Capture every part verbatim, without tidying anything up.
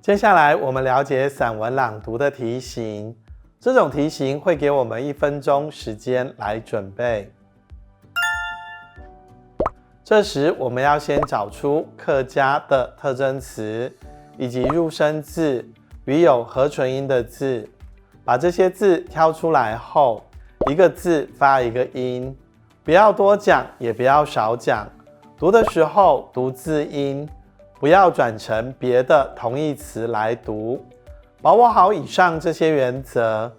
接下来，我们了解散文朗读的题型。这种题型会给我们一分钟时间来准备。这时，我们要先找出客家的特征词以及入声字与有合唇音的字，把这些字挑出来后，一个字发一个音，不要多讲，也不要少讲。读的时候读字音，不要转成别的同义词来读。把握好以上这些原则，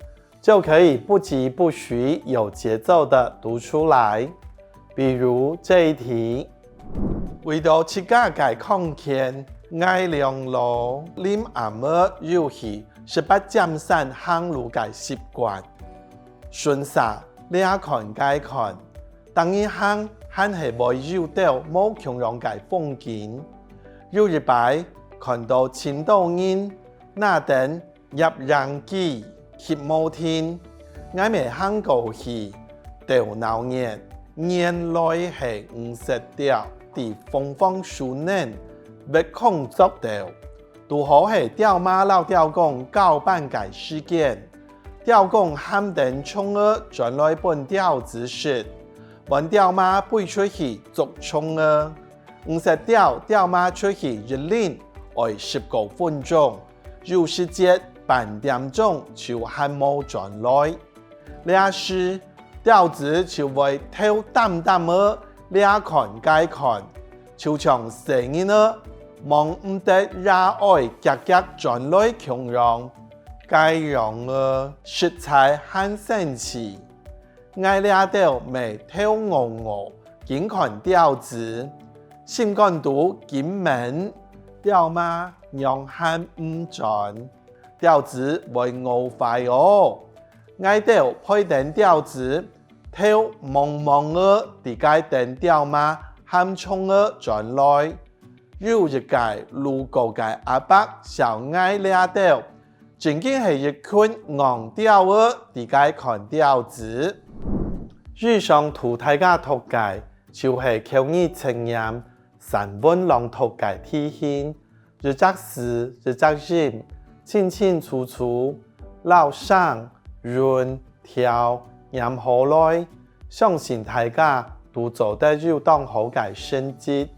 就可以不疾不徐、有节奏的读出来。比如这一题，为到自家个康健，𠊎两老林阿姆有去十八尖山行路个习惯，顺势这看该看，逐日行還係會有兜無共樣个風景。有一擺看到盡多人拿等攝影機翕無停，𠊎乜行過去，鬥鬧熱，原來係黃色鳥在鳳凰樹頂挖空作竇。 堵好係鳥媽摎鳥公交班个時間。鳥公喊等蟲仔轉來分鳥子食，換鳥媽飛出去捉蟲仔。黃色鳥，鳥媽出去一輪愛十過分鐘，有時節半點鐘就還無轉來。 這時，鳥子就會頭澹澹仔這看該看，就像細人仔望毋得爺哀遽遽轉來共樣。該樣仔實在還神奇。𠊎這兜乜頭昂昂緊看鳥子，心肝肚緊愐，鳥媽仰還毋轉？ 鳥子會餓壞哦。𠊎兜陪等鳥子，頭望望仔在該等鳥媽喊蟲仔轉來。有一個路過个阿伯笑𠊎這兜，正經係一群戇鳥仔在該看鳥子。以上同大家讀个就係口語測驗散文朗讀个題型。 一隻字一隻音，清清楚楚，摎聲、韻、調唸好來，相信大家都做得有當好个成績。